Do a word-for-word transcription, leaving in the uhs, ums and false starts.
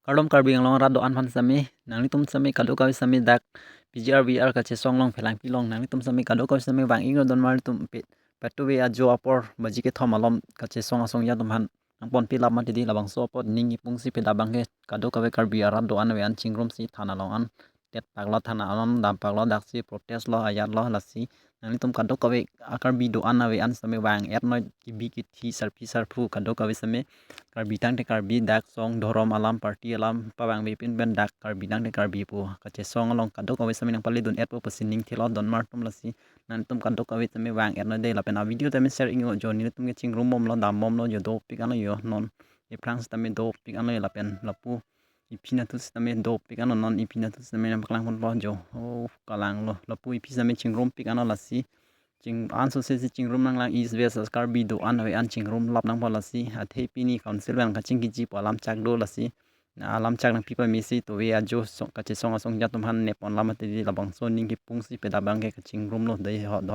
Kardom Karbi Anglong arat do-an aphan sitame, nanglitum sitame kadokave sitame dak P G R V R kachesong along phelangpi along nanglitum sitame kadokave sitame vang-iklo, donmar atum pe, patuve ajo apor baji kethom alom kachesong asong atum aphan nangponpi lap mati di. Labangso apot ning kipungsi peda abangke kadokave Karbi arat do-an ave an chingrumsi thana along an tet paklo, thana along dam paklo, daksi protest lo, ayat lo, lasi nanglitum kadokave a Karbi do-an ave an sitame vang-etnoi, kibi kithi, sarpi sarpo kadokave sitame, Karbi tangte Karbi, dak song dhorom alam, party alam pavangve pin pen dak Karbi tangte Karbi pu kachesong along kadokave sitame nangpaledun-etpo pusi ning thilo, donmar atum. Lasi nanglitum kadokave sitame vang-etnoi dei, lapen a video tame share iknon-jo, nelitum ke chingrum bomlo, dam bomlo jo, dopik anlo jo, non aphrang sitame dopik anlo jo, lapen lapu iphi nathu sitame dopik anlo, non iphi nathu sitame nangpaklangponpo jo. Oh, kalanglo, lapu iphi sitame chingrumpik anlo, lasi ching ansose si chingrum nanglang, East West Karbi do-an ave an chingrum lap nangpo, lasi athe pini council pen kachingkiji pu alam chak do, lasi alam chak nangpi pamesi tuve ajo song, kachesong asong atum aphan nepon lap mati di. Labangso ning kipungsi peda abangke kachingrumlo dei, hot hot.